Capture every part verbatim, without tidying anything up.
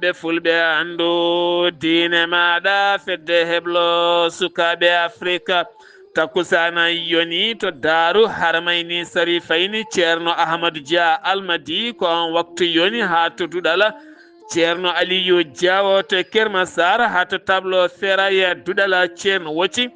E fulɓe anndu diine maaɗa, fedde heblo sukaaɓe Afrika. Takkusaana yoni to Daaru Harmayni Sarifayni, Ceerno Ahmadu Dia Almadi, ko on waktu yoni haa to Duɗala, Ceerno Aliyu Jaawo to Kermasar, haa to Tablo Feraya Duɗala, Ceerno Woti,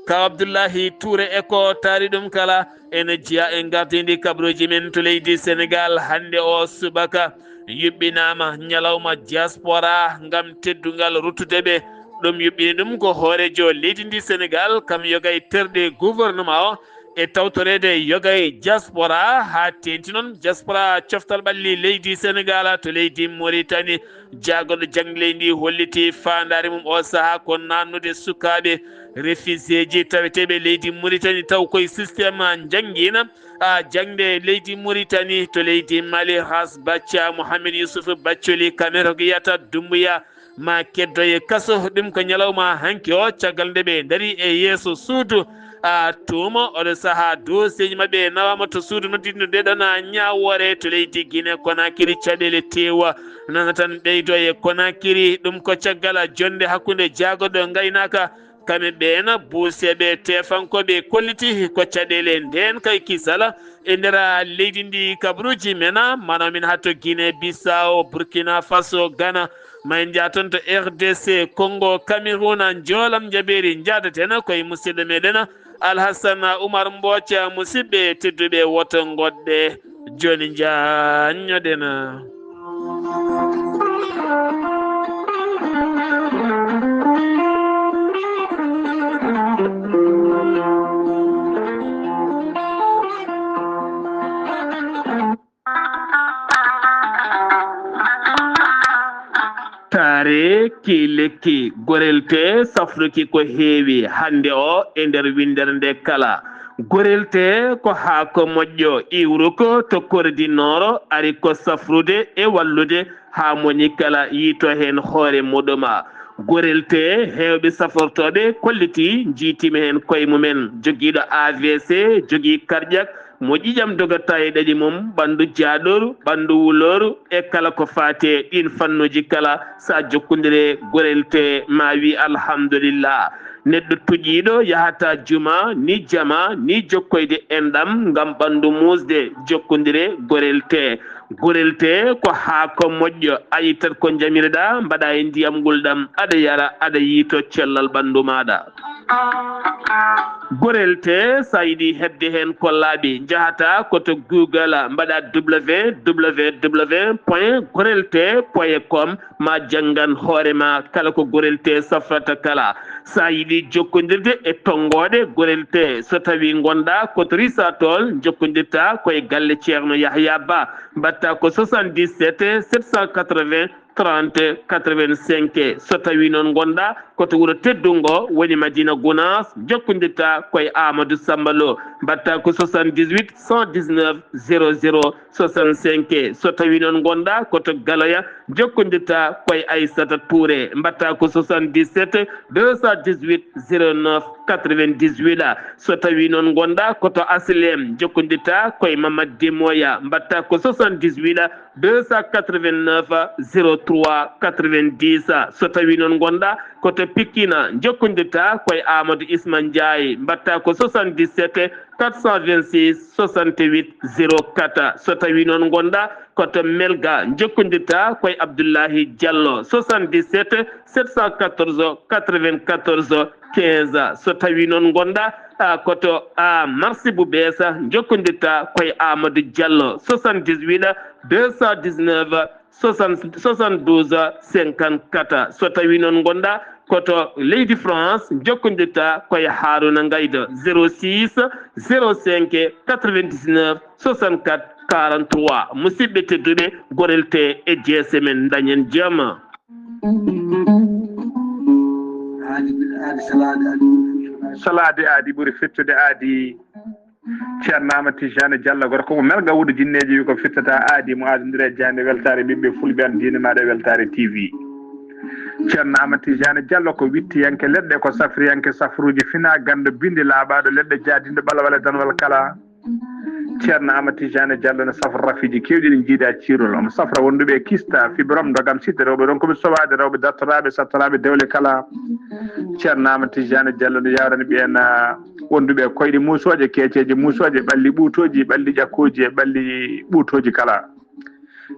Kaw Abdullahi Tuure e ko taari ɗum kala. Ene jeyaa e gardindi kabaruuji men to leydi Senegaal hannde o subaka. Yuɓɓinaama ñalawma diaspora ngam teddungal ruttude ɓe. Ɗum yuɓɓini ɗum ko hooreejo leydi ndi Senegaal, kam yoga e terɗe gouvernement o e tawtoreede yoga e diaspora, haa teeŋti noon diaspora coftal ɓalli leydi Senegaal to leydi Mauritanie. Jaagorɗo jaŋde leydi ndi holliti faandaare mum o sahaa ko naatnude sukaaɓe refuséeji taweteeɓe leydi Mauritanie taw koye système njanngiina, a, jaŋde leydi Mauritanie to leydi Mali. Has Bacca Mohamed Yusuf Baccoli Kamer ko yiyata Dumbuya ma keddoye kaso. Ɗum ko ñalawma hanki o, caggal nde ɓe ndarii e yeeso suudu, a, tuuma. Oɗo sahaa dossier ji maɓɓe nawaama to suudu noddiiɗo nde ɗon ñaawoore to leydi Guinée Conakry. Caɗeele teewa nana tan ɓeydo e Conakry. Ɗum ko caggal jonnde hakkunde jaagorɗo ngaynaaka, kamɓe ɓeena buuseeɓe tefankooɓe kolliti ko caɗeele ndeen kay kisala e nder leydi ndi. Kabaruuji men, manaw min haa to Guinée Bissau, Burkina Faso, Ghana, ma en njah toon to R D C Congo, Cameroun, njoolam njabeeri. Njahdaten koye musidɗo meɗen Alhassane Oumar Mbooca. Musidɓe tedduɓe, woto ngoɗɗe, jooni njaññoɗen. Taare ki lekki. Gorel tee safruki ko heewi hannde o e nder winndere nde kala. Gorel tee ko haako moƴƴo, iwruko to Kordi Nooro, ari ko safrude e wallude haa moni kala yiito heen hoore muɗum. Gorel tee heewɓe safortooɓe kolliti, njiitima heen koye mumen, jogiiɗo A V C, jogii karƴak, mo ƴiƴam dogata e ɗaɗi mum, ɓanndu jaaɗooru, ɓanndu wulooru e kala ko faati e ɗiin fannuuji kala. So a jokkondire gorel tee, ma wi alhamdulillah. Neɗɗo tuƴiiɗo yahata juma ni jama ni jokkoyde enɗam ngam ɓanndu muusde, jokkondire gorel tee. Gorel tee ko haako moƴƴo, a ittat ko njamirɗa, mbaɗa e ndiyam ngulɗam, aɗa yara, aɗa yiito cellal ɓanndu maaɗa. Gorel tee, so a yiɗi heɓde heen ko laaɓi, njahata ko to Google, mbaɗa W W W point gorel tee point com, ma janngan hoore ma kala ko gorel tee safrata kala. So a yiɗi jokkondirde e tonngooɗe gorel tee, so tawii ngonɗa ko to Risatol, njokkondirta ko e galle Ceerno Yahya Ba, mbaɗta ko soixante-dix-sept sept cent quatre-vingts trente quatre-vingt-cinq. So tawii noon ngonɗa ko to wuro teddungo woni Madina Gunaas, njokkondirta ko e Amadou Samba Lo, mbaɗta ko soixante-dix-huit cent dix-neuf zéro zéro soixante-cinq. So tawii noon ngonɗa ko to Galoya, njokkondirta ko e Aissata Touré, mbaɗta ko soixante-dix-sept deux cent dix-huit zéro neuf quatre-vingt-dix-huit. So tawii noon ngonɗa ko to Aslem, njokkondirta ko e Mamad Demoya, mbaɗta ko soixante-dix-huit deux cent quatre-vingt-neuf zéro trois quatre-vingt-dix. So tawii noon ngonɗa ko to Pikine, njokkondirta ko e Amadou Isma Ndiaye, mbaɗta ko soixante-dix-sept quatre cent vingt-six soixante-huit zéro quatre. So tawii noon ngonɗa ko to Melga, njokkondirta ko e Abdoulahi Diallo, soixante-dix-sept sept cent quatorze quatre-vingt-quatorze quinze. So tawii noon ngonɗa, a, ko to, a, Marsi bu Bees, njokkondirta ko e Amadou Diallo, soixante-dix-huit deux cent dix-neuf soixante, soixante-douze cinquante-quatre. So tawii noon ngonɗa ko to leydi France, njokkondirta ko e Haruna Ngaydo, zéro six zéro cinq quatre-vingt-dix-neuf soixante-quatre quarante-trois. Musidɓe tedduɓe, gorel tee e jeese men, dañen jam. Aadi, aadi, salaade, aadi. Salaade aadi ɓuri fettude aadi. Ceerno Amadou Tijani Diallo, gorko mo Melga, wuuro jinneeji, wi ko fittata aadi mo aadondire e jaande weltaare ɓiɓɓe fulɓe, an diine maaɗa e weltaare T V. Ceerno Amadou Tijani Diallo ko wittiyanke leɗɗe, ko safriyanke safruuji, fina ganndo bindi laaɓaaɗo leɗɗe, jaadinɗo ɓalawale danwal kala. Ceerno Amadou Tidiane Diallo ne safra rafiiji keewɗi ɗi njiidaa ciirol. Omo safra wonduɓe e kista, fibrome, ndogam, site, rewɓe ronkuɓe sowaade, rewɓe dartoraaɓe, sattoraaɓe dewle kala. Ceerno Amadou Tidiane Diallo ne yawrani ɓeen, ah, wonduɓe e koyɗe muusooje, keeceeje muusooje, ɓalli ɓuutooji, ɓalli ƴakkooji e ɓalli ɓuutooji kala.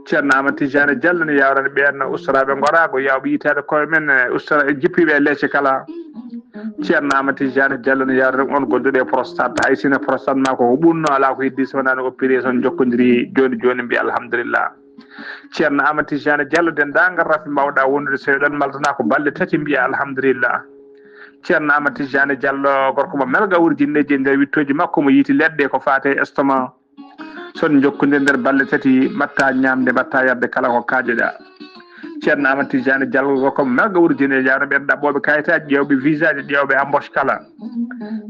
Ceerno Amadou Tidiane Diallo ne yawrani ɓeen ustoraaɓe ngoraago, yawɓe yitaade koye men, eh, ustora-, jippiiɓe e leece kala. Ceerno Amadou Tidiane Diallo ne yawrani on gonduɗo e prostate, hay sino prostate ma ko ko ɓunno, alaa ko heddi so wonaa no opération jokkodiri jooni jooni, mbiya alhamdulillah. Ceerno Amadou Tidiane Diallo, denndaangal rafi mbawɗa wondude, so eɗon maltana ko balɗe tati, mbiya alhamdulillah. Ceerno Amadou Tidiane Diallo, gorko mo melga wurjinneeji e nder wittooji makko, mo yiiti leɗɗe ko faate e estomac. Son jokkude nder balɗe tati, mbatta ñamde, mbatta yarde kala ko kaajoɗa. Ceerno Amadou Tidiane Diallo ko melga wurjine, yawno ɓen ɗaɓɓooɓe kayitaaji, ƴeewɓe visaaji, ƴeewɓe embauche kala.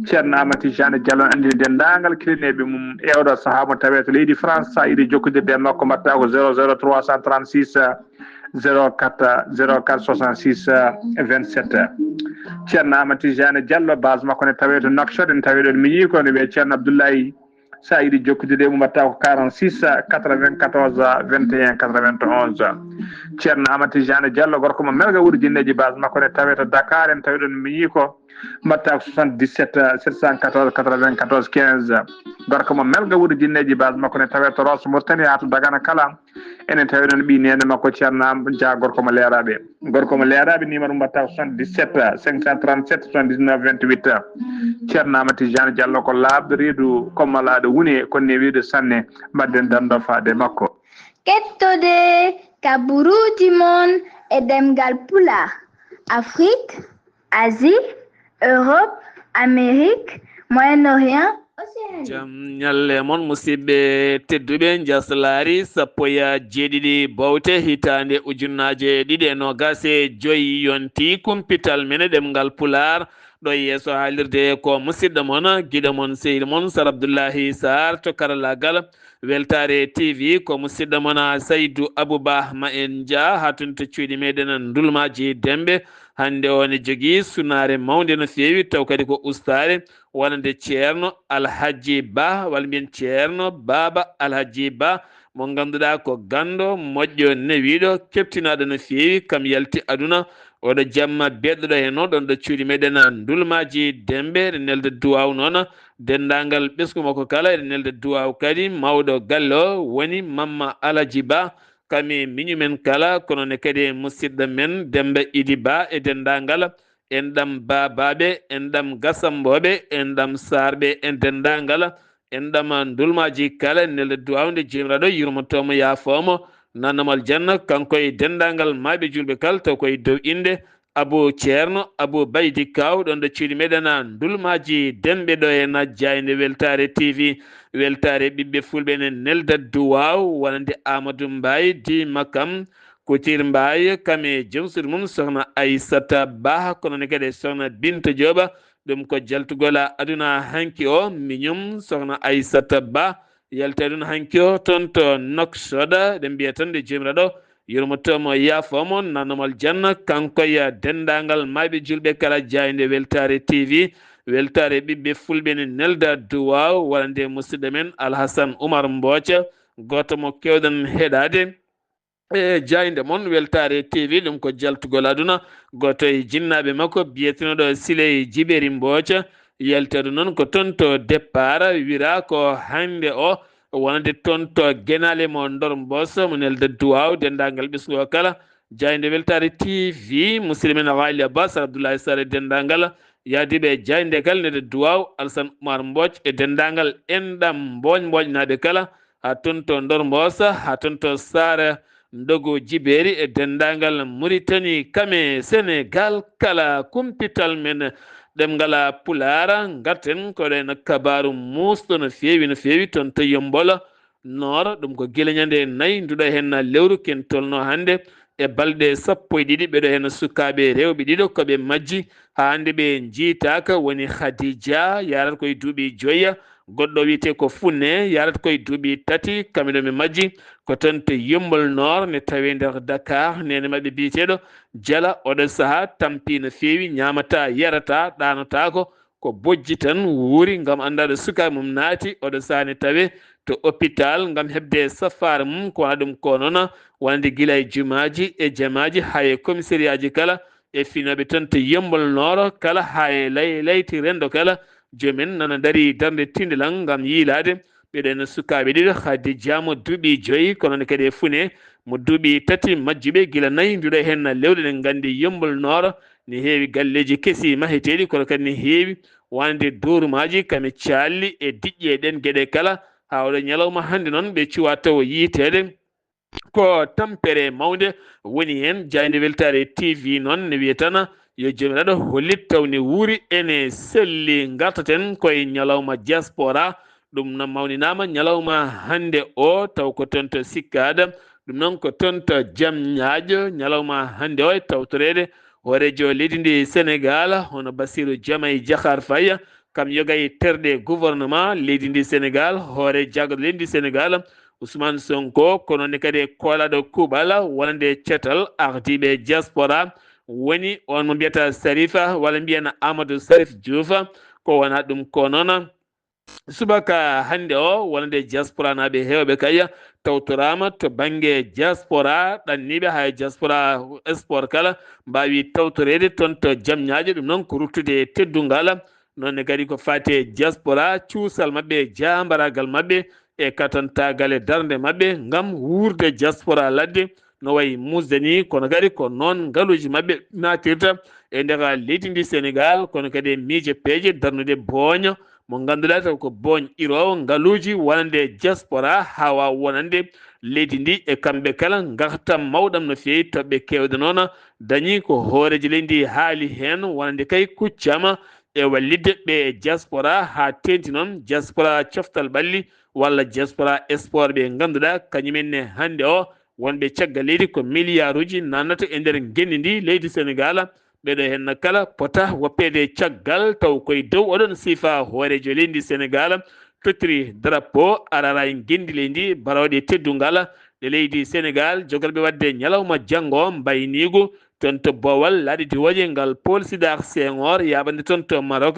Ceerno Amadou Tidiane Diallo anndini denndaangal kilineeɓe mum e oɗo sahaa mo tawee to leydi France, sa yiɗi jokkodirde e makko, mbatta ko zéro zéro trois cent trente-six, zéro quatre, zéro quatre soixante-six, vingt-sept. Ceerno Amadou Tidiane Diallo, base makko ne tawee to Nouakchott, en tawee ɗon miñi ko ne wiyee Ceerno Abdoulaye. Sa yiɗi jokkude e mum, mbatta ko quarante-six quatre-vingt-quatorze vingt et un quatre-vingt-onze. Ceerno Amadou Tidiane Diallo, gorko mo melga wurjinneeji, base makko ne tawee to Dakar, en tawi ɗon miñi ko, mbatta ko soixante-dix-sept sept cent quatorze quatre-vingt-quatorze quinze. Gorko mo melga wurjinneeji, base makko ne tawee to Rosso Mauritanie haa to Dagana kala. Enen tawi ɗon ɓii neene makko Ceerno Am Dia, gorko mo Leeraaɓe. Gorko mo Leeraaɓe, numéro mum mbatta ko soixante-dix-sept cinq cent trente-sept soixante-dix-neuf vingt-huit. Ceerno Amadou Tidiane Diallo ko laaɓɗo reedu, ko malaaɗo wune, ko newiiɗo sanne. Mbaɗden dando faade makko. Kettode ka buruuji mon e ɗemngal Pulaar, Afrique, Asie, Europe, Amérique, Moyen-Orient, Océanie. Jam ñalle mon, musidɓe tedduɓe. Njaslaari sappo e jeeɗiɗi bowte, hitaande ujunnaaje ɗiɗi e noogaas e joy yonti. Kumpital men e ɗemngal Pulaar, ɗo yeeso haalirde ko musidɗo mon, giɗo mon, sehil mon, Sar Abdullahi Sarr to karallaagal. Weltaare T V ko musidɗo mon Saydu Abuba. Ma en njah haa toon to cuuɗi meɗen Ndulmaaji Demɓe. Hannde o ne jogii sunaare mawnde no feewi, taw kadi ko ustaare wonande Ceerno Alhaji Ba, walla mbiyen Ceerno Baaba Alhaji Ba, mo ngannduɗaa ko ganndo, moƴƴo, newiiɗo, keɓtinaaɗo no feewi. Kam yalti aduna, oɗo jamma beɗɗo ɗo heen o, ɗoon ɗo cuuɗi meɗen Ndulmaaji Demɓe. Eɗen nelda duwaaw noon denndaangal ɓesngu makko kala, eɗen nelda duwaaw kadi mawɗo galle o, woni Mamma Alhaji Ba, kam e miñum en kala, kono ne kadi e musidɗo men Demba Idi Ba e denndaangal enɗam Baabaaɓe, enɗam Gasambooɓe, enɗam Saarɓe e denndaangal enɗam Ndulmaaji kala. Nelda duwaaw nde Joomiraaɗo yurmoto mo, yaafo mo, nanna mo aljanna, kanko e denndaangal maayɓe juulɓe kala, taw koye dow innde Abu Ceerno Abu Baydi Kaaw, ɗoon ɗo cuuɗi meɗen Ndulmaaji Demɓe ɗo e na jaaynde Weltaare T V. Weltaare ɓiɓɓe fulɓe ne nelda duwaaw wonande Amadou Mbaye, Di Makam, Kutir Mbaye, kam e joom suudu mum Sohna Aissata Ba, kono ne kadi Sohna Binta Jooba. Ɗum ko jaltugol aduna hanki o, miñum Sohna Aissata Ba, yalti aduna hanki o toon to Nouakchott. Eɗen mbiya tan nde Joomiraaɗo yurmoto mo, yaafo mo, nanna mo aljanna, kanko e denndaangal maayɓe juulɓe kala. Jaaynde Weltaare T V, Weltaare ɓiɓɓe fulɓe ne nelda duwaaw wonande musidɗo men Alhasan Umar Mbooca, gooto mo keewɗen heɗaade e jaaynde mon Weltaare T V. Ɗum ko jaltugol aduna, gooto e jinnaaɓe makko biyeteeɗo Siley Jiberi Mbooca, yalti aduna noon ko toon to départ, wira ko hannde o wonande toon to Genaale mo Ndor Mboosa, mo nelda duwaaw denndaangal ɓesngu o kala. Jaaynde Weltaare T V, musidɗo men Ghali Abbas, Abdoulaye Sarr e denndaangal, yahdiiɓe e jaaynde kala, nelda duwaaw Alsan Umar Mbooc e denndaangal enɗam Mbooñ Mbooñnaaɓe kala, haa toon to Ndor Mboosa, haa toon to Saare Ndogo Jibeeri e denndaangal Muritani, kam e Senegaal kala. Kumpital men ɗemngal Pulaar, ngarten ko ɗo en kabaaru muusɗo no feewi, no feewi, toon to Yommbol Noor. Ɗum ko gila ñande nayi nduɗo heen lewru ken tolno hannde e balɗe sappo e ɗiɗi. Ɓeɗo heen sukaaɓe rewɓe ɗiɗo ko ɓe majji haa hannde ɓe njiitaaka, woni Khadija, yarat koye duuɓi joya, goɗɗo wiyetee ko Funne, yarat koye duuɓi tati. Kamɓe ɗo ɓe majji ko toon to Yummbol Noor, ne tawee nder Dakar. Neene maɓɓe biyeteeɗo Jala, oɗo sahaa tampi no feewi, ñaamataa, yarataa, ɗaanotaako, ko bojji tan wuuri ngam anndaade sukaaɓe mum naati oɗo saane tawe to hôpital ngam heɓde safaara mum. Ko wona ɗum ko noon wonande gila e jumaaji e jamaaji haa e commissariaji kala e finooɓe toon to Yemmbol Nooro kala haa e lay-, layti renndo kala. Joomum en nana ndarii darnde tiinndalal ngam yiylaade ɓee ɗoo no sukaaɓe ɗiɗo Khadija mo duuɓi joyi, kono ne kadi e Fune mo duuɓi tati, majjuɓe gila nayi. Nduɗo heen lewle ɗen nganndi Yemmbol Nooro ne heewi galleeji kesi maheteeɗi, kono kadi ne heewi wonande doorumaaji kame caalli e diƴƴe e ɗeen geɗe kala. Haa oɗo ñalawma hannde noon ɓe cuwa tawo yiiteede. Ko tampere mawnde woni heen. Jaaynde Weltaare T V noon ne wiya tan yo Joomiraaɗo hollit taw ne wuuri ene selli. Ngartaten koye ñalawma diaspora. Ɗum noon mawninaama ñalawma hannde o, taw ko toon to Sikkaada, ɗum noon ko toon to Jamñaajo. Ñalawma hannde o e tawtoreede hooreejo leydi ndi Senegaal, hono Bassirou Diomaye Diakhar Faye, kam yoga e terɗe gouvernement leydi ndi Senegaal, hoore jaggaɗo leydi ndi Senegaal, Ousmane Sonko, kono ne kadi e koolaaɗo kuuɓal wonande catal ardiiɓe diaspora, woni on mo mbiyata Sarifa, walla mbiyen Amadou Sarif Diouf. Ko wona ɗum ko noon, subaka hannde o, wonande diasporanaaɓe heewɓe kay tawtoraama to bannge diaspora, ɗanniiɓe haa e diaspora sport kala mbaawi tawtoreede toon to Jamñaajo. Ɗum noon ko ruttude e teddungal, noon ne kadi ko faati e diaspora, cuusal maɓɓe, jaambaraagal maɓɓe e katantaagal e darnde maɓɓe ngam wuurde diaspora ladde no wayi musde ni, kono kadi ko noon ngaluuji maɓɓe naatirta e nder leydi ndi Senegaal, kono kadi e miije peeje darnude booña mo ngannduɗaa taw ko booñ iroowo ngaluuji wonande diaspora haa waawa wonande leydi ndi e kamɓe kala ngartam mawɗam no feewi. Toɓɓe keewɗe noon dañi ko hooreejo leydi ndi haali heen, wonande kay kuccama e wallitde ɓe diaspora haa teeŋti noon diaspora coftal ɓalli walla diaspora sport ɓe ngannduɗaa kañumen ne hannde o wonɓe caggal leydi ko miliyaaruuji naatnata e nder ngenndi ndi leydi Senegaal. Ɓeɗo heen kala pota woppeede caggal taw koye dow oɗon sifa hooreejo leydi Senegaal tottiri drapeau arara e ngenndi leydi ndi barawɗe teddungal ɗe leydi Senegaal jogorɓe waɗde ñalawma janngo mbayniigu toon to Boowal laaɗe diwooje ngal Paul Sédar Senghor yaaɓande toon to Maroc,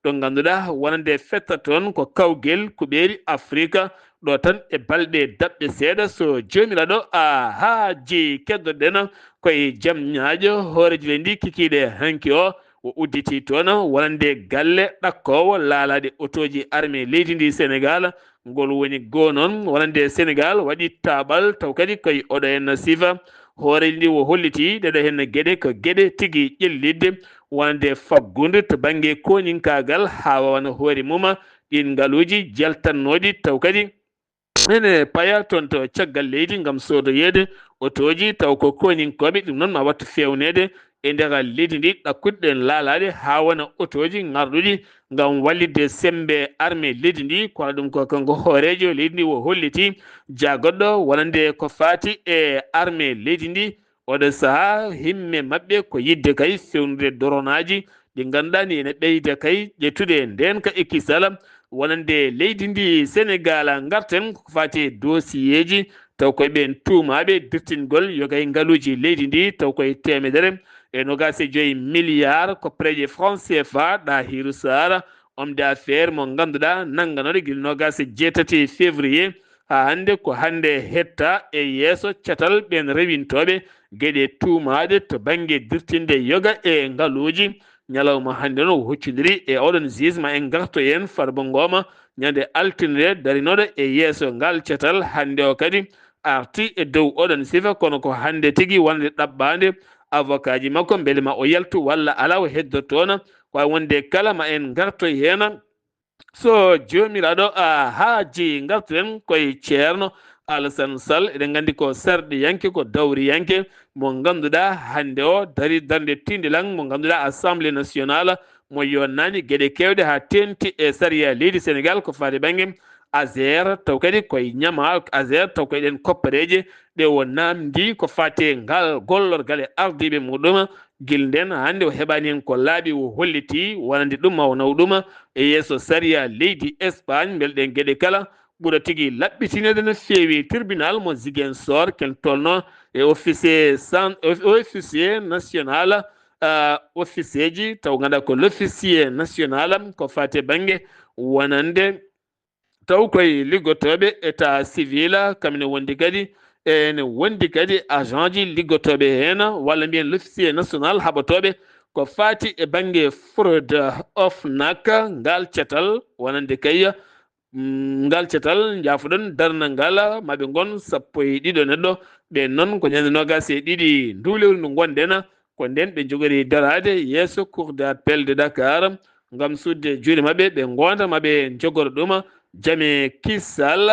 ɗo ngannduɗaa wonande fetta toon ko kawgel kuɓeeri Afrika. Ɗo tan e balɗe daɓɓe seeɗa so Joomiraaɗo a haaji keddoɗen koye Jamñaajo hooreejo leydi ndi kikiiɗe hanki o, o udditi toon wonande galle ɗakkoowo laalaade otooji armée leydi ndi Senegaal. Ngol woni goo noon wonande Senegaal waɗi taaɓal taw kadi koye oɗo henna sifa hooreejo ndi o holliti ɗeɗo henna geɗe ko geɗe tigi ƴellitde wonande faggudu to bannge kooninkaagal haa wawana hoore mum ɗiin ngaluuji jaltannooɗi taw kadi ene paya toon to caggal leydi ngam soodoyeede otooji taw ko kooninkooɓe. Ɗum noon ma wattu feewneede e nder leydi ndi ɗakkuɗe ɗen laalaade haa wona otooji ngarɗuɗi ngam wallitde semmbe armée leydi ndi. Kono ɗum ko kanko hooreejo leydi ndi o holliti jaagoɗɗo wonande ko faati e armée leydi ndi. Oɗo sahaa himme maɓɓe ko yiɗde kay fewnude doronaaji ɗi ngannduɗaa ni ene ɓeyda kay ƴettude ndeen ka e kisal wonande leydi ndi Senegaal. Ngarten ko faati e dosiyeeji taw koye ɓeen tuumaaɓe dirtingol yoga e ngaluuji leydi ndi taw koye teemedere e noogaas e joyi miliyaar ko pereje franc C F A. Ɗahiru Saar, homme d'affaires mo ngannduɗaa nannganooɗo gila noogaas e jeetati février haa hannde ko hannde hetta e yeeso catal ɓeen rewintooɓe geɗe tuumaaɗe to bannge dirtinde yoga e ngaluuji. Ñalawma hannde noon o huccondiri e oɗon juge ma en ngarto heen Farba Ngoma ñande altine darinooɗo e yeeso ngal catal hannde o kadi arti e dow oɗon sifa kono ko hannde tigi wonande ɗaɓɓaande avocat ji makko mbele ma o yaltu walla alaa o heddo toon. Ko wawi wonde kala ma en ngarto heen. So Joomiraaɗo a haaji ngartuɗen koye Ceerno Alassane Sall. Eɗen nganndi ko sarɗiyanke ko dawriyanke mo ngannduɗaa hannde o darii darnde tiindilan mo ngannduɗaa Assemblée nationale mo yonnaani geɗe keewɗe haa teeŋti e sariya leydi Senegaal ko faati bannge Azer taw kadi koye ñama Azer taw koye ɗen koppareeje ɗe o naamndi ko faati e ngal gollorgal e ardiiɓe muɗum. Gila ndeen hannde o heɓaani heen ko laaɓi o holliti wonande ɗum ma o naw ɗum e yeeso sariya leydi Espagne mbele ɗeen geɗe kala ɓura tigi laɓɓitineede no feewi. Tribunal mo Ziguinchor ken tolno e officier san- officier national ah, officeeji, taw ngannduɗaa ko l'officier national, ko faati e bannge wonande taw koye liggotooɓe état civil, kam ene wondi kadi, ene wondi kadi agent ji liggotooɓe heen, walla mbiyen l'officier national haɓotooɓe ko faati e bannge fraude. OFNAC, ngal catal wonande kay, mm, ngal catal, njaafoɗon, darnangal, ma ɓe ngon sappo e ɗiɗo neɗɗo. Ɓeen noon ko ñande noogaas e ɗiɗi nduu lewru ndu ngonɗen, ko ndeen ɓe njogori daraade yeeso Cour d'appel de Dakar ngam suuɗde juuɗe maɓɓe, ɓe ngoonda ma ɓe njogoro ɗum jam e kisal,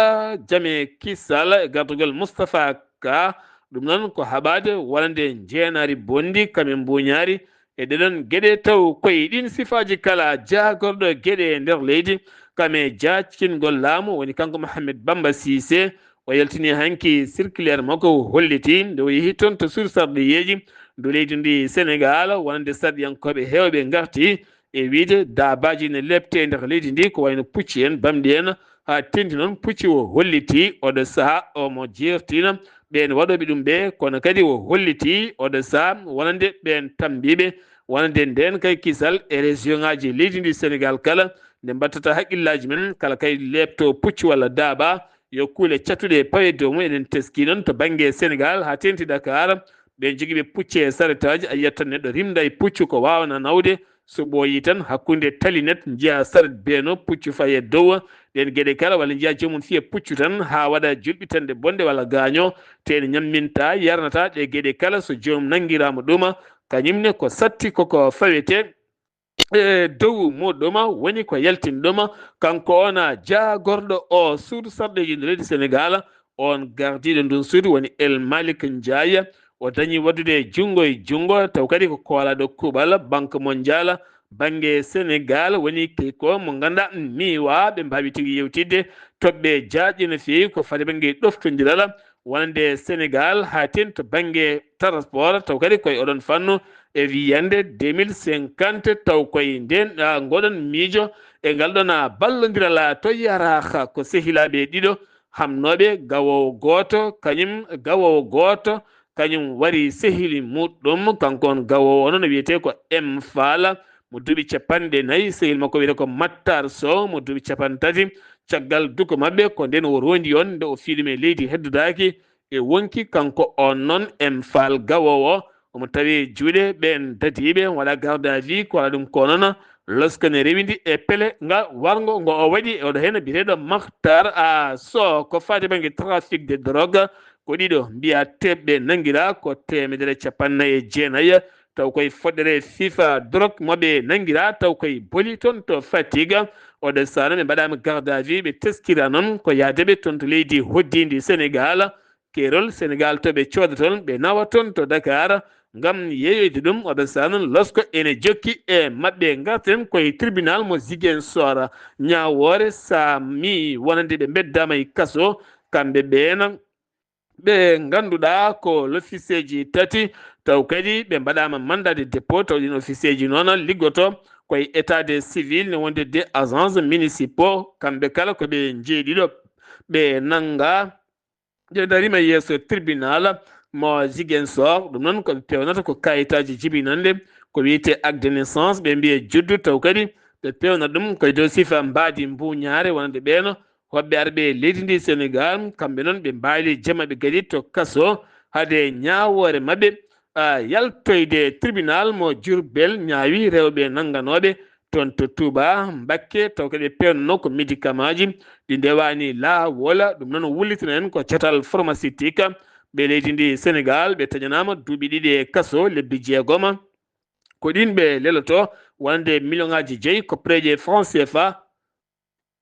jam e kisal e gardagol Moustapha Ka. Ɗum noon ko haɓaade wonande njeenaari bonndi, kam e mbuuñaari, e ɗeɗon geɗe taw koye ɗiin sifaaji kala jaagorɗo geɗe e nder leydi, kam e jaactingol laamu, woni kanko Mohamed Bamba Cissé. O yaltini hanki circulaire makko, o holliti nde o yehi toon to suudu sarɗiyeeji ndu leydi ndi Senegaal, wonande sarɗiyankooɓe heewɓe ngarti e wiyde daabaaji ne leepte e nder leydi ndi, ko wayno pucci en, bamɗi en, haa teeŋti noon pucci o holliti oɗo sahaa omo jeertina ɓeen waɗooɓe ɗum ɓe, kono kadi o holliti oɗo sahaa wonande ɓeen tammbiiɓe, wonande ndeen kay kisal e région ŋaaji leydi ndi Senegaal kala, nde mbattata haqqillaaji men, kala kay leepto pucci walla daaba, yo kuule cattuɗe pawe dow mum. Eɗen teskii noon to bannge Senegaal haa teeŋti Dakar, ɓe jogiiɓe pucci e saretaaji, a yiyat tan neɗɗo rimda e puccu ko waawana nawde, so ɓooyii tan hakkunde tali net, njiya saret beeno, puccu fayi e dow, ɗeen geɗe kala, walla njiya joomum fiya puccu tan haa waɗa julɓitannde bonde walla gaaño, te ene ñamminta, yarnata ɗe geɗe kala, so joomum nanngiraama ɗum, kañum ne ko satti koko fawetee e dow muɗum, woni ko yaltini ɗum kanko on jaagorɗo o suudu sarɗeeji ndu leydi Senegaal, on gardiiɗo ndun suudu woni El Malick Ndiaye. O dañi waɗdude junngo e junngo, taw kadi ko koolaaɗo kuuɓal Banque Mondiale bannge Senegaal, woni ko mo ngannduɗaa miiwa ɓe mbaawi tigi yewtidde toɓɓe jaajɗe no feewi ko fati bannge ɗoftondiral wonande Senegaal, haa teeŋti to bannge transport, taw kadi koye oɗon fannu e wiyande deux mille cinquante, taw koye ndeen, ah, ngoɗon miijo e ngal ɗon, ah, ballondiral, ah, to Yaraaha, ko sehilaaɓe ɗiɗo hamnooɓe, gawoowo gooto, kañum gawoowo gooto, kañum wari sehili muɗum, kanko on gawoowo o noon o wiyetee ko M Fall, mo duuɓi capanɗe nayi, sehil makko wiyetee ko Mattar Sow, mo duuɓi capanɗe tati. Caggal duko maɓɓe, ko ndeen o rondi on, nde o fii ɗum e leydi heddodaaki e wonki, kanko on noon M Fall gawoowo, omo tawi juuɗe ɓeen dadiiɓe, waɗa garde à vue, ko waɗa ɗum ko noon, lorsque ne rewindi e pele nga warngo ngo o waɗi, oɗo heen biyeteeɗo Makhtar A Sow, ko faati bannge trafic de drogue, ko ɗiɗo mbiya teɓɓe nanngiraa ko teemedere capanɗe nayi e jeenayi, taw koye foɗɗere fifa drogue mo ɓe nanngiraa, taw koye Boli toon to Fatick. Oɗo sahaa ɓe mbaɗaama garde à vue, ɓe teskira noon ko yahde ɓe toon to leydi hoɗdiindi Senegaal. Keerol Senegaal to ɓe cooda toon, ɓe nawa toon to Dakar ngam yeeyoyde ɗum. Oɗo sahaa noon losko ene jokki e maɓɓe, ngarten koye tribunal mo Ziguinchor. Ñaawoore saami wonande ɓe mbeddaama e kaso, kamɓe ɓeena ɓe ngannduɗaa ko lofiseeji tati, taw kadi ɓe mbaɗaama mandat de dépôt, taw ɗin ofiseeji noon liggoto koye état de civil, ne wonde des agents municipaux, kamɓe kala ko ɓe njeeɗiɗo. Ɓe nannga, ɓe darima yeeso tribunal mo Ziguinchor. Ɗum noon ko ɓe pewnata ko kayitaaji jibinande, ko wiyetee acte de naissance, ɓe mbiye juddu, taw kadi ɓe pewna ɗum koye dow sifa mbaadi mbuñaare, wonande ɓeeno hoɓɓe arɓe leydi ndi Senegaal, kamɓe noon ɓe mbaali jamaɓe kadi to kaso, hade ñaawoore maɓɓe, ah, yaltoyde tribunal mo Diourbel, ñaawi rewɓe nannganooɓe toon to Touba, Mbakke, taw kadi ɓe peewnanoo ko médicament ji ɗi ndewaani laawol. Ɗum noon wullitina en ko catal pharmaceutique ɓe leydi ndi Senegaal, ɓe taƴanaama duuɓi ɗiɗi e kaso, lebbi jeegoma. Ko ɗin ɓe leloto wonande million ŋaaji joyi koppareeje franc C F A.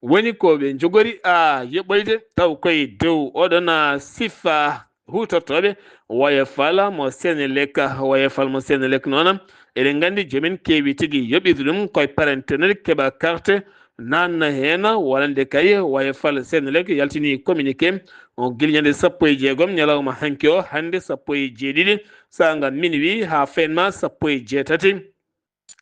Woni ko ɓe njogori a yoɓoyde, taw koye dow oɗon, a, sifa huutortooɓe woyofal mo Senelec. Woyofal mo Senelec noon, eɗen nganndi jomen keewi tigi yoɓirde ɗum koye parentenir keɓa carte, naatna heen. Wonande kay woyofal Senelec yaltini communiqué o gila ñande sappo e jeegom ñalawma hanki o, hannde sappo e jeeɗiɗi, saanga minuit haa fenma sappo e jeetati.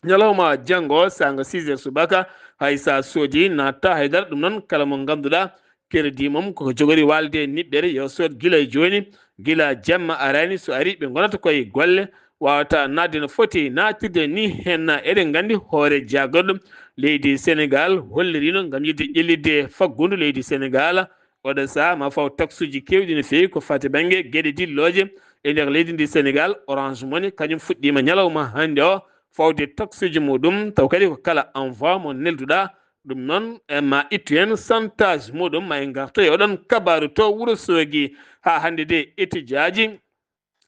Ñalawma janngo, saanga six heures subaka, hay sa soodi, naatta haydara. Ɗum noon, kala mo ngannduɗaa crédit mum ko jogori waalde e niɓɓere, yo sood gila e jooni, gila jamma araani. So ari, ɓe ngonata koye golle, waawata naatde no foti naatirde ni. Heen eɗen nganndi hoore jaagorɗo leydi Senegaal holliriino ngam yiɗde ƴellitde faggudu leydi Senegaal. Oɗo sahaa ma faw taksuuji keewɗi no feewi ko fati bannge geɗe dillooje e nder leydi ndi Senegaal. Orange Money kañum fuɗɗiima ñalawma hannde o fawde taksuuji muɗum, taw kadi ko kala envoi mo nelduɗa ɗum noon, e ma ittu heen santage muɗum, ma en ngarto e oɗon kabaaru to Wuro Soogi. Haa hannde de, etijaaji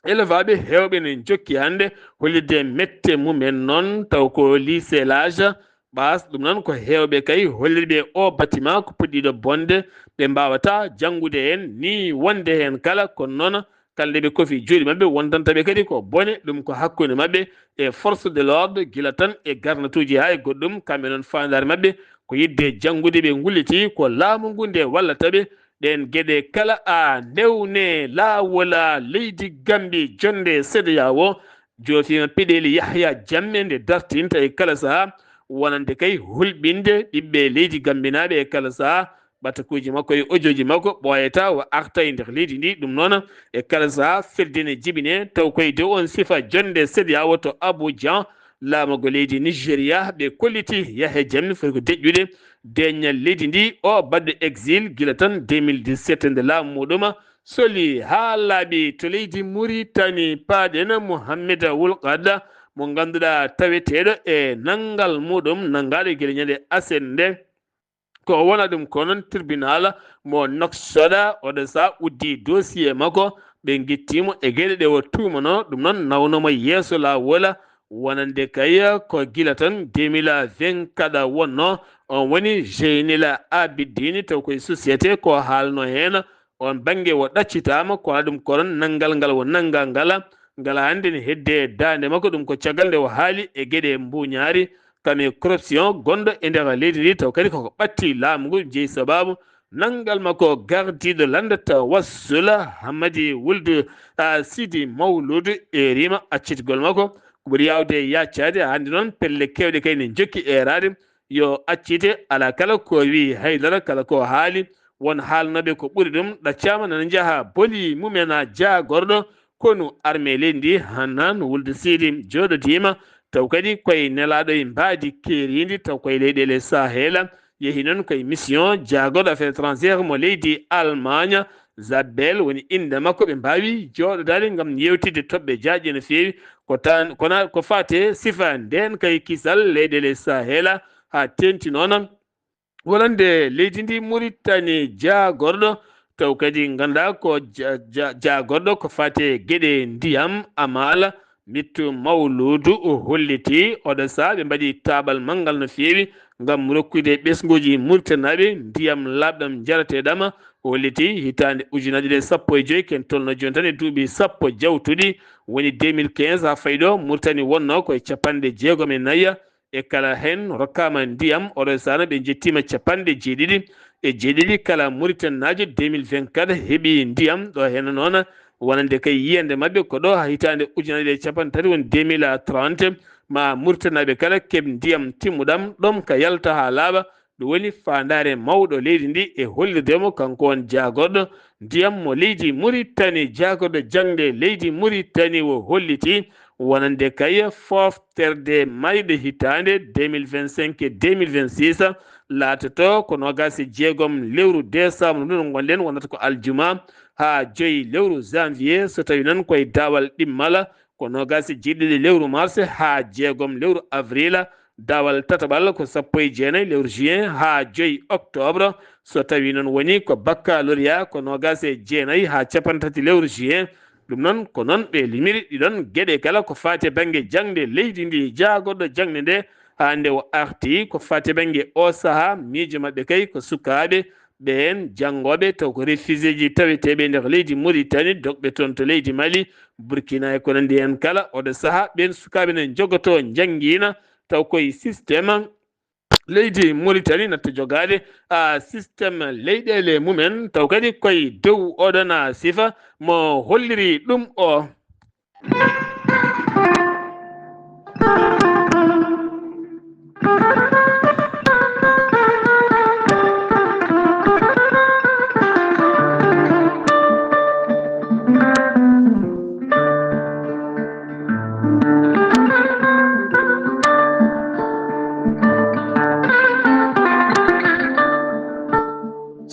elevaaɓe heewɓe ne njokki hannde hollitde mette mumen noon, taw ko lycée Lage Ɓaas. Ɗum noon ko heewɓe kay hollirɓe o bâtiment ko puɗɗiiɗo bonde, ɓe mbaawata janngude heen ni wonde heen kala. Kono noon, kala nde ɓe kofi juuɗe maɓɓe, wontanta ɓe kadi ko bone. Ɗum ko hakkunde maɓɓe e force de l'ordre, gila tan e garnatuuji haa e goɗɗum. Kamɓe noon, faandaare maɓɓe ko yiɗde janngude, ɓe ngulliti ko laamu ngu nde wallata ɓe. Ɗeen geɗe kala a ndewne laawol a leydi Gambi, jonnde CEDEAO, joofiima peɗeeli Yahya Jammeh nde dartinta e kala sahaa, wonande kay hulɓinde ɓiɓɓe leydi Gambinaaɓe e kala sahaa. Ɓatakuuji makko e ojooji makko ɓooyata o arta e nder leydi ndi. Ɗum noon, e kala sahaa fedde ne jibine, taw koye dow on sifa jonnde CEDEAO to Abuja, laamago leydi Nigeria, ɓe kolliti Yahya Jammeh foti ko deƴƴude deeƴnal leydi ndi, o baɗɗo exil gila tan deux mille dix-sept nde laamu muɗum soli haa laaɓi to leydi Muritani. Paaɗen Mohammed Wul Qadda mo ngannduɗaa taweteeɗo e nanngal muɗum nanngaaɗo gila ñande aset nde. Ko wona ɗum ko noon tribunal mo Nouakchott, oɗo sahaa uddi dossier makko, ɓe ngitti mo e geɗe ɗe o tuumanoo, ɗum noon nawno mo yeeso laawol. Wonande kay ko gila tan deux mille vingt-quatre wonnoo, on woni Jeynel Abidine, taw koye société ko haalno heen. On bannge o ɗaccitaama, kono ɗum ko noon nanngal ngal o nannga ngal, ngal hannde ne hedde daande makko. Ɗum ko caggal nde o haali e geɗe mbuuñaari, kam e corruption gonɗo e nder leydi ndi, taw kadi koko ɓatti laamu ngu, jeyi sabaabu nanngal makko gardiiɗo lannda tawassula Hammadi Wuldu, a, Sidi Mawludu, eeriima accitgol makko. Ko ɓuri yaawde yaccaade, hannde noon pelle keewɗe kay ne njokki eeraade. Yo accite, alaa kala ko wii haydara, kala ko haali, won haalnooɓe ko ɓuri ɗum, ɗaccaama nana njaha boli mumen a jaagorɗo konu armée leydi ndi, Hanan Wuldu Sidi jooɗodiima, taw kadi koye nelaaɗo e mbaadi keeriindi, taw koye leyɗeele Sahel, yehi noon koye mission jaagorɗo affaires étrangères mo leydi Allemagne, Zabel woni innde makko, ɓe mbaawi jooɗodaade ngam yeewtidde toɓɓe jaajɗe no feewi, ko tan, kono ko faate sifa ndeen kay kisal leyɗeele Sahel, haa teeŋti noon wonande leydi ndi Muritani jaagorɗo, taw kadi ngannduɗaa ko ja-, ja-, jaagorɗo ko faate geɗe ndiyam, amaala, Mittu Mawluudu o holliti oɗo sahaa ɓe mbaɗi taaɓal manngal no feewi ngam rokkude ɓesnguuji Muritaninaaɓe ndiyam laaɓɗam njarateeɗam. O holliti hitaande ujunaaji ɗiɗi e sappo e joy, ken tolno jooni tan e duuɓi sappo jawtuɗi, woni deux mille quinze haa fayi ɗo, Muritani wonnoo ko e capanɗe jeegom e nayi e kala heen rokkaama ndiyam. Oɗo sahaa no ɓe njettiima capanɗe jeeɗiɗi e jeeɗiɗi kala Muritaninaajo deux mille vingt-quatre heɓi ndiyam. Ɗo heen noon wonande kay yiyannde maɓɓe ko ɗo haa hitaande ujunaaji ɗiɗi e capanɗe tati woni deux mille trente, ma Muritaninaaɓe kala keɓ ndiyam timmuɗam ɗom ka yalta haa laaɓa. Ɗum woni faandaare mawɗo leydi ndi e hollirde mo kanko on jaagorɗo ndiyam mo leydi Muritani, jaagorɗo jaŋde leydi Muritani o holliti wonande kay foofterde mayɓe hitaande deux mille vingt-cinq e deux mille vingt-six laatoto ko noogaas e jeegom lewru décembre ndu no ngonɗen, wonata ko aljuma, haa joyi lewru janvier, so tawii noon koye daawal ɗimmal, ko noogaas e jeeɗiɗi lewru mars haa jeegom lewru avril, daawal tataɓal ko sappo e jeenayi lewru juin haa joyi octobre, so tawii noon woni ko baccalauréat, ko noogaas e jeenayi haa capanɗe tati lewru juin. Ɗum noon ko noon ɓe limiri ɗiɗon geɗe kala ko faati e bannge jaŋde leydi ndi, jaagorɗo jaŋde nde, haa nde o arti ko faati e bannge o sahaa, miijo maɓɓe kay ko sukaaɓe ɓeen janngooɓe taw ko refuséeji taweteeɓe e nder leydi Muritani, dogɓe toon to leydi Mali, Burkina e ko nanndi heen kala. Oɗo sahaa ɓeen sukaaɓe ne njogotoo njanngiina taw koye système leydi Muritani natta jogaade, a, système leyɗeele mumen, taw kadi koye dow oɗon a sifa mo holliri ɗum o.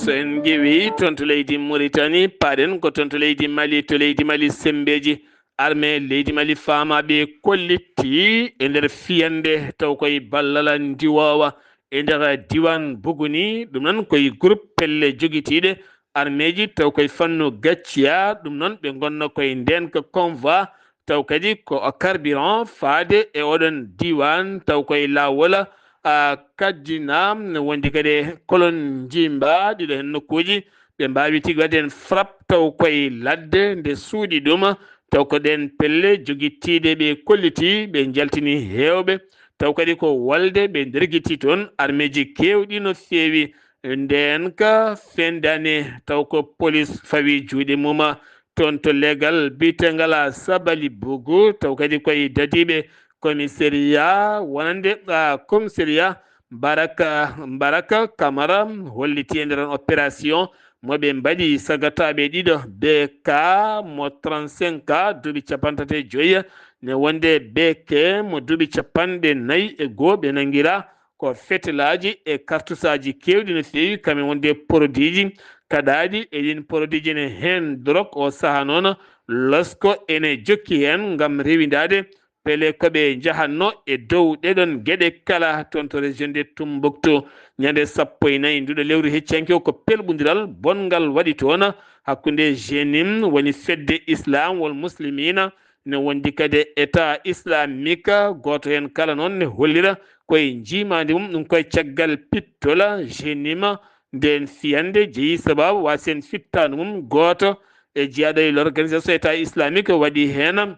So en ngewi toon to leydi Mauritanie, paaɗen ko toon to leydi Mali, to leydi Mali semmbeeji armée leydi Mali faamaaɓe kollitii e nder fiyannde taw koye ballal ndiwoowa e nder diiwaan Buguni, ɗum noon koye groupe pelle jogitiiɗe armeeji taw koye fannu gacciya, ɗum noon ɓe ngonno koye ndeenka convoi taw kadi ko carburant faade e oɗon diiwaan taw koye laawol a kaddina wondi kadi kolon njimba ɗiɗo heen nokkuuji ɓe mbaawi tigi waɗde heen frappe taw koye ladde nde suuɗi ɗum taw ko ɗeen pelle jogitiiɗe ɓe kolliti ɓe njaltini heewɓe taw kadi ko walde ɓe ndergiti toon armeeji keewɗi no feewi ndeen ka fendane taw ko police fawi juuɗe mum toon to legal biyetengal a sabali bugu taw kadi koye dadiiɓe commissariat wonande a commissariat mbaraka mbaraka kamara holliti e nder on opération mo ɓe mbaɗi sagataaɓe ɗiɗo B K mo trente-cinq ka duuɓi capanɗe tati e joyi ne wonde B K mo duuɓi capanɗe nayi e goo ɓe nangira ko fetelaaji e kartusaaji keewɗi no feewi kam e wonde produitji kaɗaaɗi e ɗin produitji ne heen drok o saha noon losko ene jokki heen ngam rewindaade pele ko ɓe njahatno e dow ɗeɗon geɗe kala toon to région de Tumbuktu ñande sappo e nayi nduɗo lewru heccanki o ko pelɓundiral bonngal waɗi toon hakkunde jenim woni fedde islam wol muslimina ne wondi kadi état islamique gooto heen kala noon ne hollira koye njiimaandi mum ɗum koye caggal pittola jenima nden fiyande jeyi sababu wasen fittaandu mum gooto e jeyaaɗo e l'organisation état islamique waɗi heen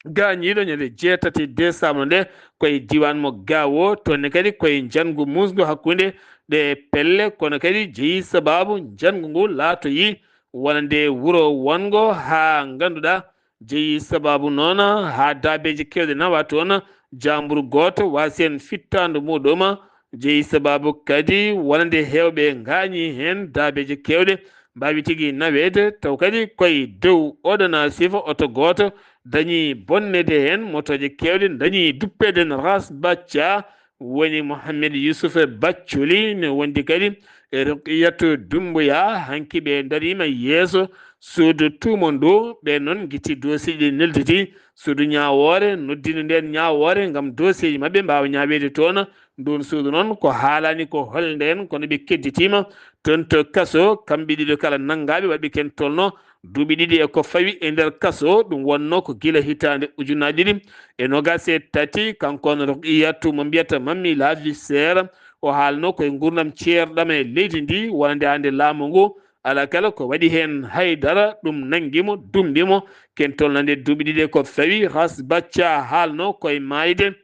gaañiiɗo ñande jeetati décembre nde koye diiwaan mo Gaawo toon ne kadi koye njanngu muusngu hakkunde ɗe pelle kono kadi jeyi sababu njanngu ngu laatoyi wonande wuro wonngo haa ngannduɗaa jeyi sababu noon haa daabeeji keewɗe nawa toon jaamburu gooto waasi heen fittaandu muuɗum jeyi sababu kadi wonande heewɓe ngaañi heen daabeeji keewɗe mbaawi tigi naweede taw kadi koye dow oɗona sifa oto gooto dañi bonnede heen motooje keewɗe dañi duppeede no ras bacca woni Mohamed Yusuf Bacculi ne wondi kadi e Ruqiyatu Dumbuya hanki ɓe dariima yeeso suudu tuumo ndu ɓe noon ngitti doosieji ɗi nelditi suudu ñaawoore noddino ndeen ñaawoore ngam doosieji maɓɓe mbaawa ñaaweede toon ndun suudu noon ko haalaani ko holnde en kono ɓe kedditiima toon to kaso kamɓe ɗiɗo kala nanngaaɓe waɗɓe ken tolno duuɓi ɗiɗi e ko fawi e nder kaso ɗum wonno ko gila hitaande ujunaaji ɗiɗi e nogas e tati kanko on Ruqiyatu mo mbiyata Mammi la Viscère o haalno koye nguurndam ceerɗam e leydi ndi wonande hannde laamu ngu alaa kala ko waɗi heen haydara ɗum nanngi mo dummbi mo ken tolnande duuɓi ɗiɗi e ko fawi ras bacca haalno koye maayde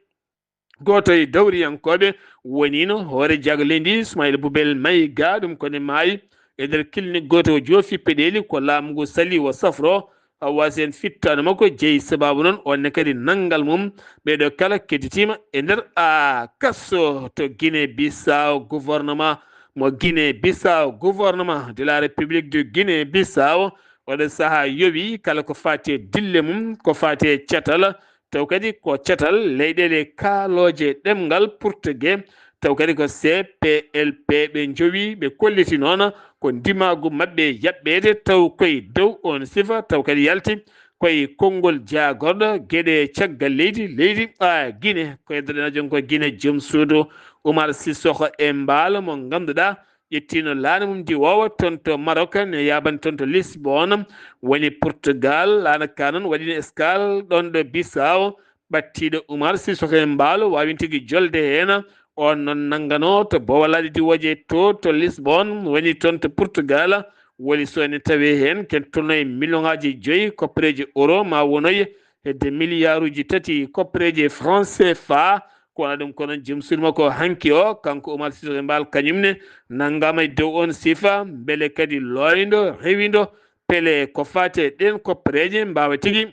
gooto e dawriyankooɓe woniino hoore jaago leydi Ismaila Bubel Mayiga ɗum kone maayi e nder clinique gooto o joofi peɗeeli ko laamu ngu sali o safro Hawaasi en fittaandu makko jeyi sababu noon onne kadi nanngal mum ɓeeɗo kala kedditiima e nder a kaso to Guinée Bissau gouvernement mo Guinée Bissau gouvernement de la République de Guinée Bissau oɗo sahaa yowi kala ko faati e dille mum ko faati e catal taw kadi ko catal leyɗeele kaalooje ɗemngal portugais taw kadi ko C P L P ɓe njowi ɓe kolliti noon ko ndimaagu maɓɓe yaɓɓeede taw koye dow oon sifa taw kadi yalti koye konngol jaagorɗo geɗe caggal leydi leydi a Guinée koye doɗenajon ko Guinée joom suudu Oumar Sissoko Embaló mo ngannduɗaa ƴettiino laana mum ndi woowa toon to Maroc ne yaabani toon to Lisbonne woni Portugal laana ka noon waɗiino escale ɗoon ɗo Bissau ɓattiiɗo Oumar Sissoko Embaló waawin tigi jolde heen oon noon nannganoo to bowalaaɗi diwooje to to Lisbonne woni toon to Portugal woni so ene tawee heen ken tolno e million ngaaji joyi koppereeji euro ma wonoye hedde miliyaaruuji tati koppereeji franc C F A ko wona ɗum kono joom suudu makko hanki o kanko Oumar Sissoko Embaló kañum ne nanngaama e dow oon sifa mbele kadi looyndo rewindo pele ko faati e ɗeen koppereeje mbaawa tigi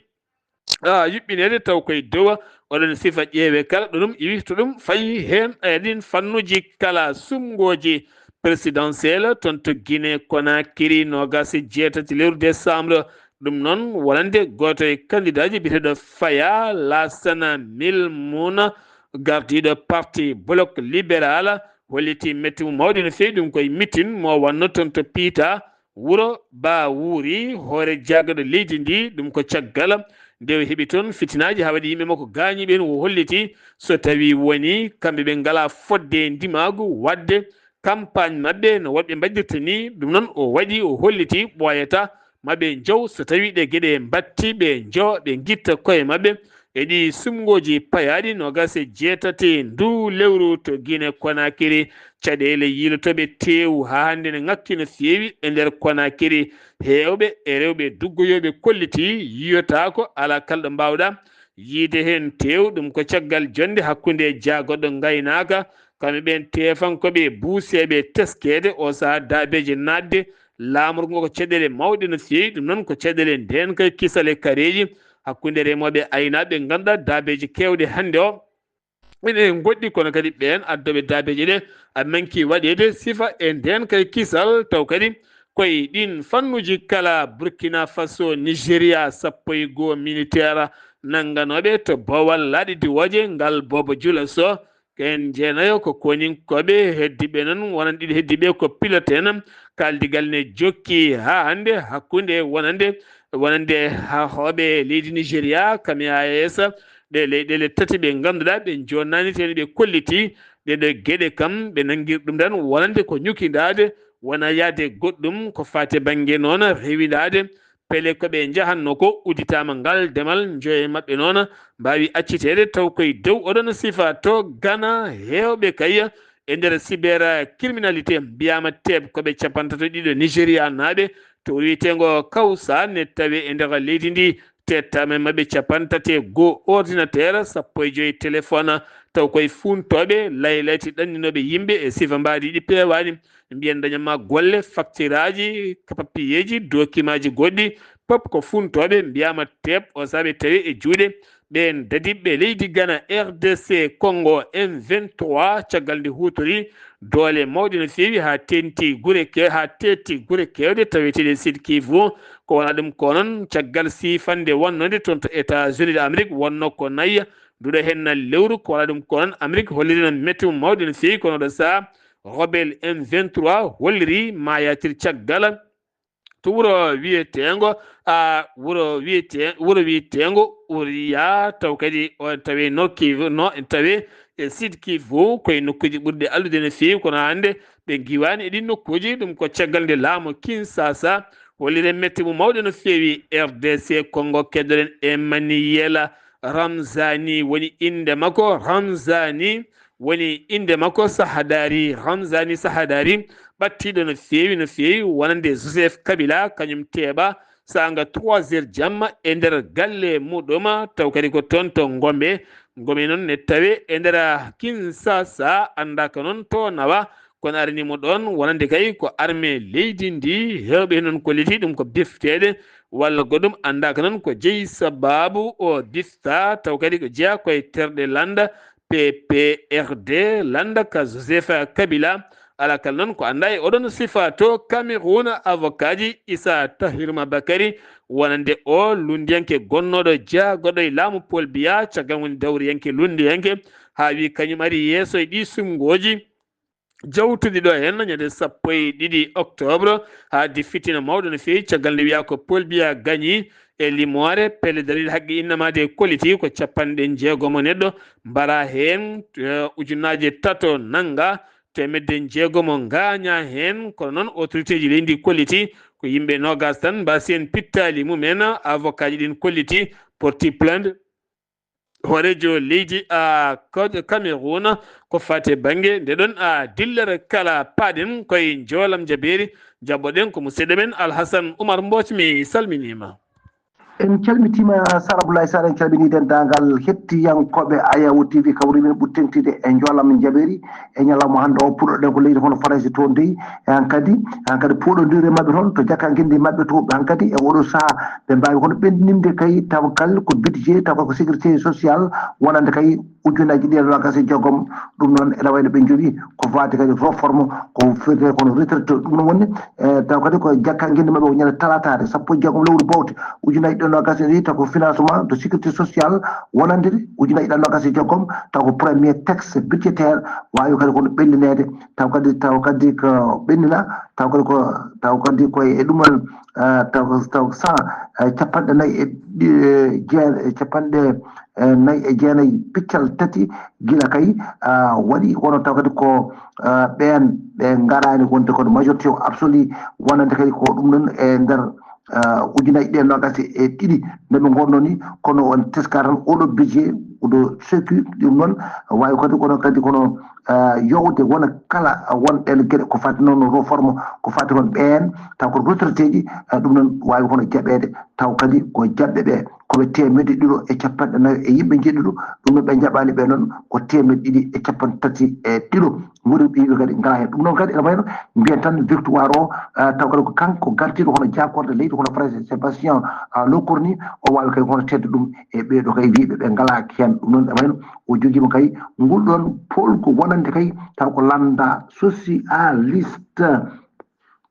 a yuɓɓineede taw koye dow oɗon sifa ƴeewe kala ɗo ɗum iwi to ɗum fayi heen e ɗin fannuuji kala sumngooji présidentielle toon to Guinée Conakry noogaas e jeetati lewru décembre ɗum noon wonande gooto e kandidaaji biyeteeɗo Faya Lassana Milmuna gardiiɗo parti bloc libéral holliti metti mum mawɗi no feewi. Ɗum koye mitin mo wanno toon to Piita, wuro Ba Wuuri, hoore jaagorɗo leydi ndi. Ɗum ko caggal nde o heɓi toon fitinaaji, haa waɗi yimɓe makko gaañi ɓeen. O holliti so tawii woni kamɓe ɓe ngalaa fodde e ndimaagu, waɗde campagne maɓɓe no woɗɓe mbaɗirta ni. Ɗum noon o waɗi, o holliti ɓooyata maɓɓe njow so tawii ɗe geɗe mbatti, ɓe njo, ɓe ngitta koye maɓɓe e ɗi sumngooji payaaɗi. Noogaas e jeetati ndu lewru to Guinée Conakry, caɗeele yiilotooɓe teewu haa hannde ne ŋakki no feewi e nder Conakry. Heewɓe e rewɓe duggoyooɓe kolliti yiyotaako, alaa kala ɗo mbaawɗa yiide heen teew. Ɗum ko caggal jonnde hakkunde jaagorɗo ngaynaaka, kamɓe ɓeen teefankooɓe e buuseeɓe teskeede o sahaa daabeeje naatde. Laamorgo ngo ko caɗeele mawɗe no feewi. Ɗum noon ko caɗeele ndeenka e kisal e kareeji hakkunde remooɓe e aynaaɓe, ɓe ngannduɗaa daabeeje keewɗe hannde o ene ngoɗɗi, kono kadi ɓeen addooɓe daabeeje ɗe a manki waɗeede sifa e ndeenka e kisal, taw kadi koye ɗiin fannuuji kala. Burkina Faso, Nigeria, sappo e goo militeer nannganooɓe to boowal laaɗe diwooje ngal boobo jula so. Ko en jeenayo ko koninkooɓe, heddiiɓe noon wonande ɗiɗo heddiiɓe ko pilote en. Kaaldigal ne jokki haa hannde hakkunde wonande, wonande ha hooɓe leydi Nigeria, kam e A E S, ɗe leyɗeele tati ɓe ngannduɗaa ɓe jonnaani teen, ɓe kolliti ɗeɗo geɗe kam, ɓe nanngir ɗum tan wonande ko ñukindaade, wona yahde goɗɗum ko faati bannge noon rewindaade. Pele ko ɓe njahatno ko udditaama, ngal demal. Njoyo maɓɓe noon mbaawi acciteede taw koye dow oɗon sifa. To Ghana, heewɓe kay e nder cybercriminalité mbiyaama teep ko ɓe capantato ɗiɗo Nigérianaaɓe to wuro wiyeteengo Kawsa ne tawi e nder leydi ndi. Teettaama e maɓɓe capantati e goo ordinateur, sappo e joyi téléphone, taw koye fuuntooɓe laylayti ɗanninooɓe yimɓe e sifa mbaadi ɗi peewaani. Mbiyen daña ma golle, faktiraaji, papiyeeji, dokimaaji goɗɗi, pop ko fuuntooɓe. Mbiyaama teep o saabe tawi e juuɗe ɓeen dadiɓɓe leydi Ghana, R D C Congo, M vingt-trois, caggal nde huutori doole mawɗe no feewi haa teeŋti gure ke-, haa teeŋti gure keewɗe taweteeɗe Sud Kivu. Ko wona ɗum ko noon, caggal siifannde wonnode toon to États-Unis d'Amérique, wonno ko nayi duɗo heen na lewru, ko wona ɗum ko noon, Amérique holliri noon metti mum mawɗi no feewi, kono ɗo sahaa rebelle M vingt-trois holliri mayatir caggal to wuro wiyeteengo, a, wuro wiyete-, wuro wiyeteengo Uriya, taw kadi o tawi no Kivu, no tawi e Sud Kivu, koye nokkuuji ɓurɗi alɗude no feewi, kono hannde ɓe ngiwaani e ɗiin nokkuuji. Ɗum ko caggal nde laamu Kinshasa holliri metti mum mawɗo no feewi. R D C Congo, keddoɗen Emmanuel Ramzani woni innde makko, Ramzani woni innde makko, Sahadari, Ramzani Sahadari, ɓattiiɗo no feewi, no feewi, wonande Joseph Kabila, kañum teeɓa saanga trois heures jamma e nder galle muɗum, taw kadi ko toon to Gombe. Gombe noon ne tawe e nder Kinshasa, anndaaka noon to nawa, kono arini mo ɗoon wonande kay ko armée leydi ndi. Heewɓe noon kolliti ɗum ko bifteede walla goɗɗum, anndaaka noon ko jeyi sabaabu o bifta, taw kadi ko jeyaa koye terɗe lannda P P R D, lannda ka Joseph Kabila. Alaa kala noon ko anndaa e oɗon sifa to Cameroun, avocat ji Issa Tahirma Bakary, wonande o lunndiyanke gonnooɗo jagorɗo e laamu Paul Biya, caggal woni dawriyanke lunndiyanke, haa wi kañum ari yeeso e ɗi sumngooji jawtuɗi ɗo heen ñande sappo e ɗiɗi octobre, haa di fitina mawɗo no feewi, caggal nde wiyaa ko Paul Biya gañi e limoore, pelle daliil haqqe innamaade e kolliti ko capanɗe jeegom o neɗɗo mbara heen, eh, ujunnaaje tato nannga, teemedde jeegom o ngaaña heen, kono noon autorité ji leydi kolliti ko yimɓe noogaas tan mbaasi heen pittaali mumen, avocat ji ɗin kolliti porti plainte hooreejo leydi, a, Ko-, Cameroun, ko faati e bannge nde ɗon, a, dillere kala paaɗen koye njoolam jabeeri, jaɓɓoɗen ko musidɗo men Alhasan Oumar Mbooc, mi salminiima. En calmitiima, Sar Abdoulaye Sarr, en calminii denndaangal hettiyankooɓe Ayawo T V, kawri men ɓuri teŋtide e njoolam jabeeri e ñalawma hannde o. Puɗɗoɗen ko leydi hono Farayse toon dey, e hankadi, hankadi puɗɗondirde maɓɓe toon to jakka ngenndi maɓɓe to, ɓe hankadi e oɗo sahaa ɓe mbaawi hono ɓenndinde kay tawgal ko budget, tawgal ko sécurité sociale, wonande kay ujunaaji ɗiɗi e noogaas e jeegom. Ɗum noon ene wayno ɓe njoɓi ko faati kadi réforme, ko fiyetee kono retraite. Ɗum noon woni, e, taw kadi ko jakka ngenndi maɓɓe ko ñande talataare sappo e jeegom lewru bowte ujunaaji ɗiɗi nogas e ɗiɗi, taw ko financement de sécurité sociale wonande ujunaaji ɗiɗi e nogas e jeegom, taw ko premier texte budgétaire waawi kadi kono ɓennineede, taw kadi, taw kadi ko ɓennina, taw kadi ko, taw kadi ko e ɗumen, eh, taw, taw cent, eh, capanɗe nayi e ɗi-, eh, jeen-, eh, capanɗe, eh, nayi e jeenayi piccal tati gila kay, ah, waɗi, kono taw kadi ko, ah, ɓeen ɓe ngaraani wonde kono majorité o absolu wonande kadi ko ɗum ɗon e nder, ah, ujunaaji ɗiɗi e nogas e ɗiɗi nde ɓe ngonno ni, kono on teska tan oɗo budget, oɗo sécu ɗum noon waawi kadi kono kadi kono, ah, yowde wona kala won ɗeen geɗe ko fati noon réforme, ko fati kon ɓeen taw ko retraité ji, ah, ɗum noon waawi kono jaɓeede taw kadi ko jaɓɓe ɓe ko ɓe teemedde ɗiɗo e capanɗe nayo e yimɓe njeɗɗiɗo, ɗum noon ɓe njaɓaani ɓe noon ko teemedde ɗiɗi e capanɗe tati e ɗiɗo. Ngori ɓe yimɓe kadi ngalaa heen. Ɗum noon kadi ene wayno mbiyen tan victoire o, ah, taw kadi ko kanko gartiiɗo hono jaagorɗe leydi hono Français Sébastien, ah, Lecornu, o waawi kay hono tedde ɗum e ɓeeɗo kay wiyɓe ɓe ngalaa heen. Ɗum noon ene wayno o jogiima kay ngol ɗoon polgu wonande kay taw ko lannda socialiste.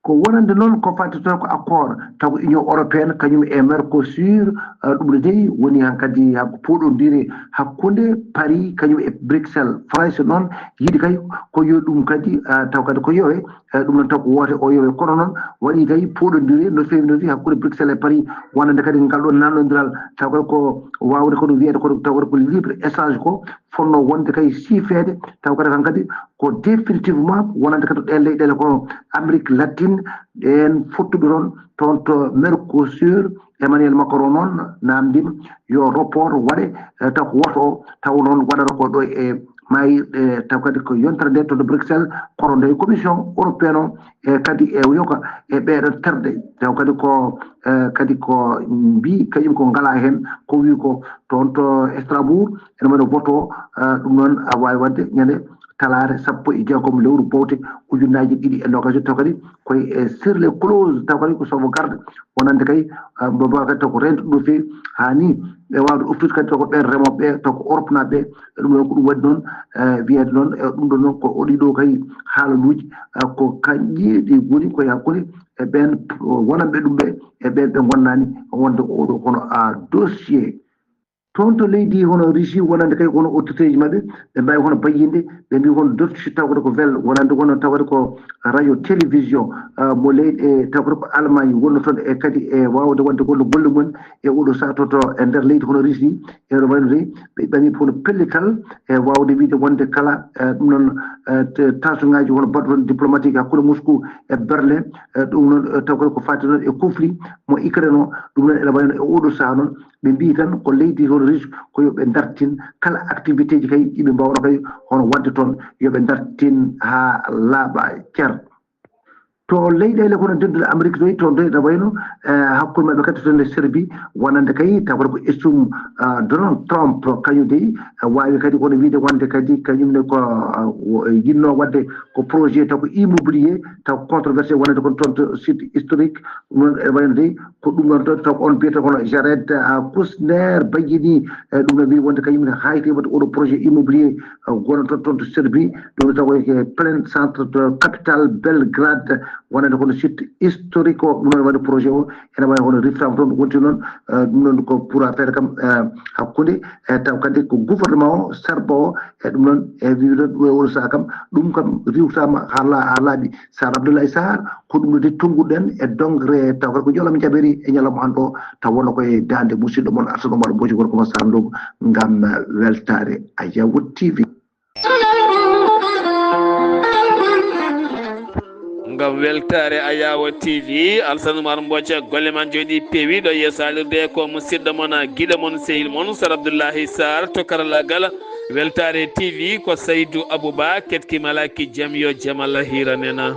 Ko wonande noon ko fati toon ko accord taw ko Union Européenne kañum e Mercosur, eh, ɗum ne dey woni hankadi hakko puɗondire hakkunde Paris kañum e Bruxelles. France noon yiɗi kay ko yo ɗum kadi, eh, taw kadi ko yowe, eh, ɗum noon taw ko woote o yowe. Kono noon waɗi kay puɗondire no feewi no feewi hakkunde Bruxelles e Paris wonande kadi ngal ɗoon nanondiral taw kadi ko wawde kono wiyede kono taw kadi ko libre échange ko fonno wonde kay siifeede taw kadi kan kadi ko définitivement wonande kadi ɗen leyɗele ko Amérique latine, ɗen fottuɓe toon, toon to Mercosur. Emmanuel Macron noon namdima yo report waɗe, eh, taw ko woto o taw noon waɗata ko ɗo e maayirɗe, taw kadi ko yontere nde to Bruxelles, kono nde commission européenne o, e kadi e yoga e ɓeeɗon terɗe, taw kadi ko, eh, kadi ko mbi kañum ko ngala heen, ko wi ko toon to Strasbourg, ene waɗa vote o, eh, ɗum noon a waawi waɗde ñande talaata sappo e jeegom lewru bowte ujunnaaji ɗiɗi e noogaas, taw kadi koye, eh, sur les clauses, taw kadi ko sauvegarde wonande kay, eh, mbo mbawa kadi taw ko rento ɗum feewi haa ni ɓe wawde oftude kadi taw ko ɓen remooɓe ɓe, taw ko Europe naaɓe ɓe. Ɗum noon ko ɗum waɗi noon, eh, wiyeede noon, eh, ɗum ɗo noon ko oɗi ɗo kay haalaluuji, eh, ko kanƴi ɗi ngoni koye hakkunde e ɓen wonanɓe ɗum ɓe e ɓen ɓe ngonnaani wonde oɗo kono a dossier. Toon to leydi hono Russie wonande kay kono autorité ji maɓɓe, ɓe mbawi hono bayyinde, ɓe mbi hono dotti tawde ko wel wonande kono tawde ko radio télévision, ah, mo leyɗe tawde ko Allemagne wonno toon e kadi e wawde wonde golle golle mum e oɗo saha to, to e nder leydi hono Russie, e ɗo wayno de ɓe ɓami kono pellital e wawde wiide wonde kala, eh, ɗum noon, eh, te-, tension ngaji hono baɗɗo toon diplomatique hakkunde Moscou e Berlin, eh, ɗum noon, eh, tawde ko fati noon e conflit mo Ukraine o, ɗum noon ene wayno e oɗo saha noon ɓe mbii tan ko leydi hono Russie ko yo ɓe dartin kala activité ji kay ɗi ɓe mbawno kay hono waɗde toon, yo ɓe dartin haa laaɓa cer. To leyɗeele kono dennduɗe Amérique ɗo, toon ɗo ene wayno, eh, hakkunde maɓɓe kadi toon e Serbie, wonande kay tawata ko esum, ah, Donald Trump, kañum dey, eh, waawi kadi kono wiide wonde kadi kañum ne ko, ah, wo-, yinno waɗde ko projet taw ko immobilier, taw controversé wonande kono toon to site historique, ɗum noon ene wayno dey, ko ɗum ɗon ɗon taw ko on mbiyata kono Jared, ah, Kushner bayyini, eh, ɗum no mbi wonde kañum ne hayti waɗde oɗo projet immobilier, ah, gono toon, toon to Serbie, ɗum ne taw ko e plein centre de capitale Belgrade, wonande kono site historique o, ɗum noon waɗde projet o, ene wawi hono riftama toon, wonti noon, eh, ɗum noon ko pour affaire kam, eh, hakkunde, eh, taw kadi ko gouvernement o, serbe o, e ɗum noon, e wiwi ɗon ɗo e oɗo saha kam, ɗum kam riwtama ha la-, ha laaɓi. Sar Abdoulaye Sarr, ko ɗum ɗo de tonnguɗen e dongre taw kadi ko jolam jaɓiri e ñalawma hannde o, taw wonno koye dande musidɗo mon Arsane Oumar Mboji gorko mo Sarr Ndogo ngam weltare Ayawo T V. Ngam weltare Ayawo T V, Alsan Umar Mboca, golle man jooɗi peewi ɗo yeeso haalirde ko musidɗo mon, giɗo mon, sehil mon, Sar Abdullahi Sarr to karallagal weltare T V ko Saydu Abuba, ketki malaki jam yo jam Allah hiranena.